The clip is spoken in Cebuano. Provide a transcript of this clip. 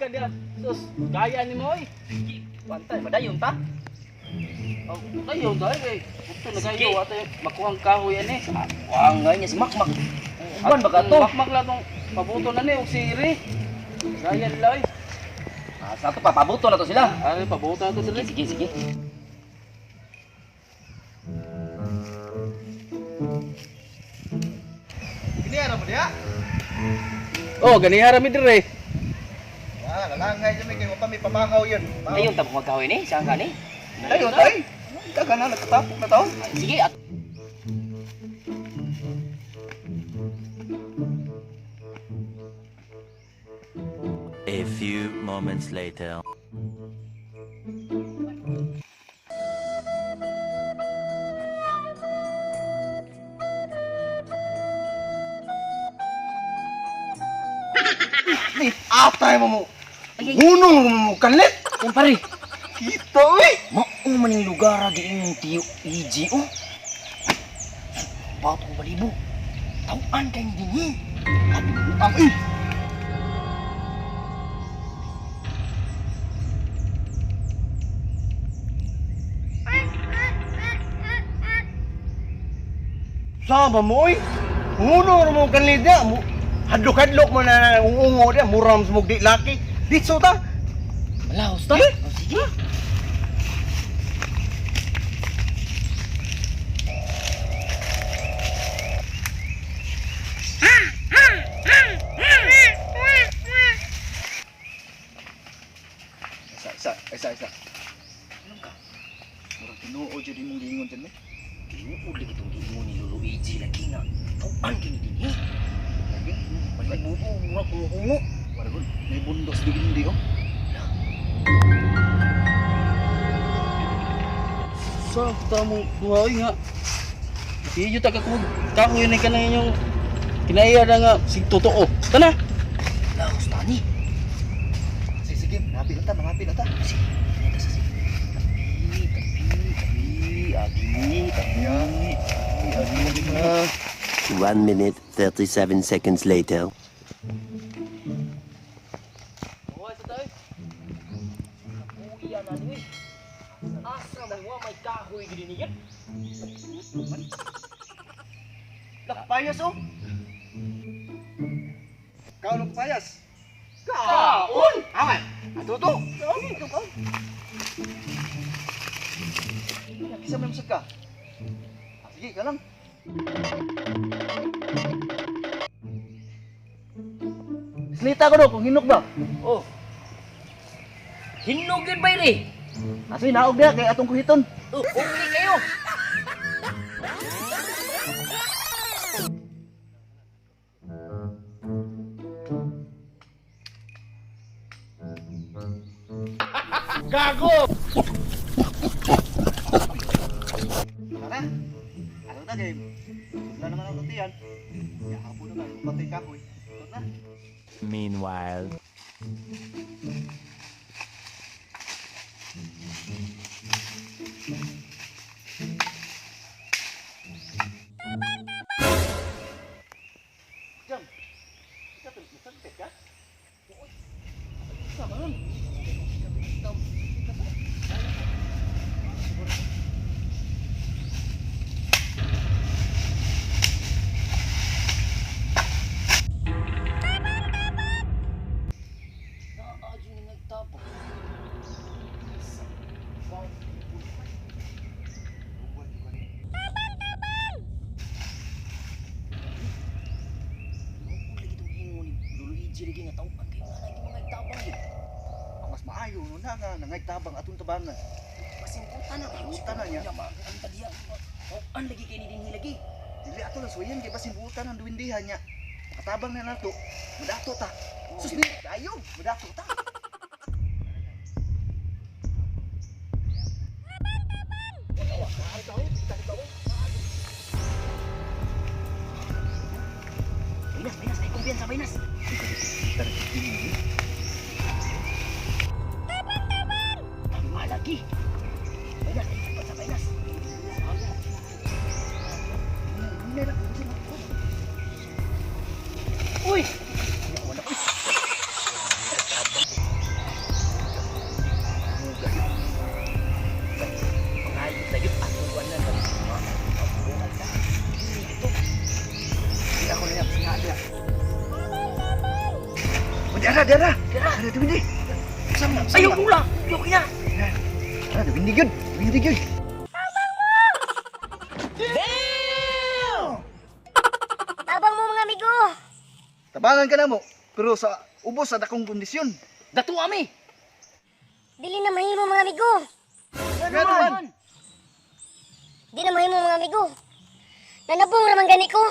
ka diha. Sus, gaya ni mo oy. Pantay, madayon ta. Oh, tayo dai kay. Gusto na Sige. kayo atay makuhang kahoy ani. Wang ngay niya si Makmak. Uban ba ka to? Makmak lang tong pabuto na ni og siri. Gaya nila oy. Ah, sa ato pa pabuto na to sila. Ay, pabuto na to sila. Sige, sige, sige. Ginihara mo diha? Oh, ganiha ra mi dire. Ah, lalangay dyan may kayo pa may pamahaw yun. Dayon ta magkahoy ni, saan ka ni? Tayo, tay. Kaga na, nagkatapok na taon. Ay, sige, at A few moments later. Ni, atay mo mo. Ay, ay. Hunong mo mo kanlit. Yan pare. Kita, uy. Mao man ning lugar di imong tiyo EG oh. Bato balibo. Tawaan kay ni dinhi. Ang, uy. Sama mo, uy. Hunong mo kanlit niya. Hadlok-hadlok mo na uungo niya. Muram sa di laki. Ditso ta. Malahos ta. Oh, sige. Isa, isa, isa, isa. Anong ka? Murag tinuod yun imong giingon dyan, eh. Tinuod lagi itong giingon ni Lolo EG lagi nga. Tawaan kay ni dinhi. Lagi. Balibo oh, murag ungo. Wala may bundos di hindi, oh. Sa ta mo duha oy nga. Iyo ta ka kung kahoy ni kanang inyong kinaiya na nga sig totoo. Tana. Lahos ta ni. Sige, sige, manapit na ta, manapit na ta. Sige, neta sa sige. Tabi, tabi, tabi, agi, tabi. Ah, 1 minute, 37 seconds later. Buhay sa tayo. Kuya na ni. Asa man wa may kahoy gid niya. Lakpayas, oh. Kaon og payas. Kaon! Aman. Ato to. Kaon, ito kaon. Kisa mo ka. Ah, sige, ka lang. Slita ko do kung hinok ba. Oh. Hinog yun ba rin? Asoy naog diha kay atong kuhiton. Oh, okay kayo. Tara. Ano ta kay? Wala naman ang tutian. Ya hapon na kayo patay kahoy. Ito na. Meanwhile. Jam. Ikaw to, masagpit ka? Sa man. Naadyo ni nagtabang. Mao lagi itong ingon ni Lolo EJ lagi nga tawaan kayo nga lagi mga nagtabang yun. Ang mas maayo no na nga nangaytabang atong tabangan. Pasimputan na. Simputan na niya. Ang tadiya. Tawaan lagi kay ni dinhi lagi. Dili ato lang suwayan kay basin buutan ang duwindihan niya. Makatabang na nato. Mudato ta. Sus ni ayo, mudato ta. Baynas, baynas, ay kumpiyansa, baynas. Tama lagi. Baynas, ay kumpiyansa, baynas. Uy! dara. Dara, tuwindi. Sama, sama. Ayaw mula. Ayaw kaya. Dara, tuwindi gyud. Tuwindi gyud. Tabang mo mga amigo. Tabangan ka na mo, pero sa ubos sa dakong kondisyon. Dato ami. Dili na mahimo mga amigo. Nga naman. Di na mahimo mga amigo. Nanabong ra man gani ko.